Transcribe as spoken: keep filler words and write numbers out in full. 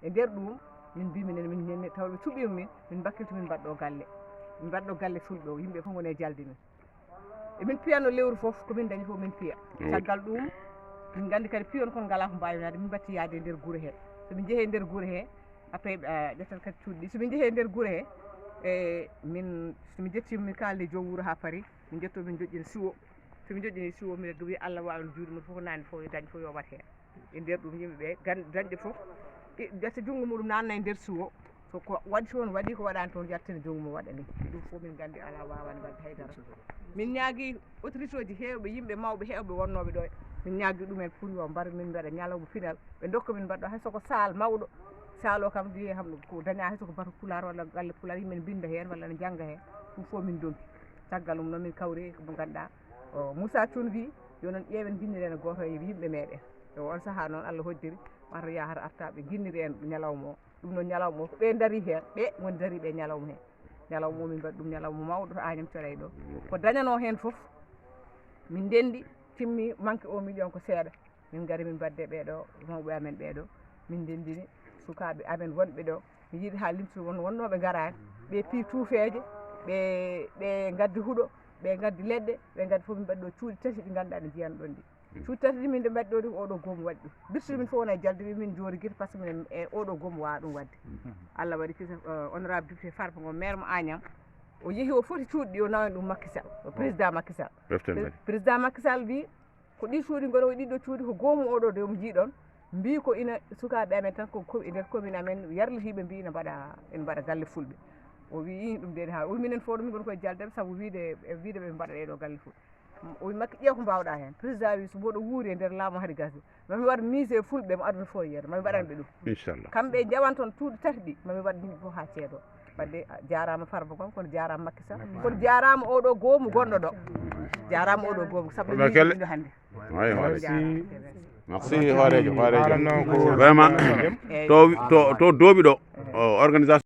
E nder ɗum, min mbi minen, min nenne, taw ɓe cuɓiima min, min mbakkilto min mbaɗɗo galle. Min mbaɗɗo galle fulɓe o, yimɓe fof ngoni e jalde min. Emin piyatno lewru fof, ko min dañi fof min piya. Caggal ɗum, min nganndi kadi piyon kon ngalaa ko mbaawi wonade, min mbatti yaade e nder gure he. So min njehii e nder gure he, après, eh, ƴettat kadi cuuɗi ɗi. So min njehii e nder gure he, e min, so min njettiima, min kaaldi e joom wuro haa paari, min njetto min njoƴƴina siwo. So min njoƴƴini siwo, min wiya Allah waawan juuɗe mum fof, ko nani fof yo dañ fof yo wat heen. E nder ɗum yimɓe ɓe gan-, dañde fof, i-, ƴetta junngo muɗum nanna e nder siwo. So ko waɗi toon waɗi, ko waɗaani toon yaltina junngo mum waɗa ni. Ɗum fof min nganndi alaa waawaani waɗde hay dara. Min ñaagii autorité ji heewɓe, yimɓe mawɓe heewɓe wonnooɓe ɗo. Min ñaagii ɗumen pour yo mbar min mbaɗa ñalawma pinal. Ɓe ndokka min mbaɗɗo hay so ko saal mawɗo. Saal o kam wiyee kam ko dañaa hay so ko batu pulaar walla galle pulaar, yimɓe ne mbinnda heen walla ne njannga heen. Ɗum fof min ndonki. Caggal ɗum noon min kawri ko mo ngannduɗaa, o Moussa Thioune wi, yo noon ƴeewen njinnireen gooto e yimɓe meeɗen. E on sahaa noon Allah hoddiri, wata yahata arta ɓe njinniri en ñalawma o. Ɗum noon ñalawma o, ko ɓe ndarii heen, ɓe ngoni dariiɓe e ñalawma heen. Ñalawma o min mbaɗi ɗum ñalawma mawɗo to Agnam Thioray ɗo. Ko dañanoo heen fof, min ndenndi, timmi, manque o million ko seeɗa. Min ngari min mbaɗde ɓee ɗo mawɓe amen ɓee ɗo. Min ndenndini sukaaɓe amen wonɓe ɗo. Mi yiɗi haa limtude won, wonnooɓe ngaraani. Ɓe pii tuufeeje, ɓe, ɓe ngaddi huɗo, ɓe ngaddi leɗɗe, ɓe ngaddi fof. Min mbaɗi ɗo cuuɗi tati ɗi ngannduɗaa ɗe njiyan ɗon ɗi. Cuuɗi tati ɗi min ɗo mbaɗi ɗo ɗi, oɗo goomu waɗi ɗum. Birsude min fof wona e jalde, wi min njoori gite, par ce que minen e oɗo goomu waawa ɗum waɗde. Allah waɗi kisa, eh, honorable député Farba Ngom, maire mo Agnam, o yehi o foti cuuɗi ɗi, o nawan ɗum Macky Sall, o président Macky Sall. Président Macky Sall wi, ko ɗi cuuɗi ngoni, o ɗiɗo cuuɗi ko goomu oɗo de mo njiiɗon. Mbi ko ina sukaaɓe amen tan ko, ko e nder commune amen yarlitiiɓe mbi ina mbaɗa, ina mbaɗa galle fulɓe. O wi ɗum de ha, o wi minen fof ɗo min ngoni koye jalde sabu wiide, e wiide ɓe mbaɗa ɗeɗo galle fulɓe. O wi Macky ƴeew ko mbawɗa heen. Président wi so mboɗo wuuri e nder laamu hari gasi. Mami waɗ mise e fulɓe mo aduna fof yeeto. Mami mbaɗan ɓe ɗum. Inchallah. Kamɓe njawan toon cuuɗi tati ɗi. Mami waɗ yimɓe fof haa ceedo. Wadde, a, jaaraama Farba Ngom, kono jaaraama Macky Sall. Kono jaaraama oɗo goomu gonɗo ɗo. Jaaraama oɗo goomu, sabu Kono min kelle. Ɗo hannde. Waay, waay. Merci. Merci, hooreejo, hooreejo. Haalanno ko Vraiment, Eeyi. To, to, to dooɓi ɗo, o, organisation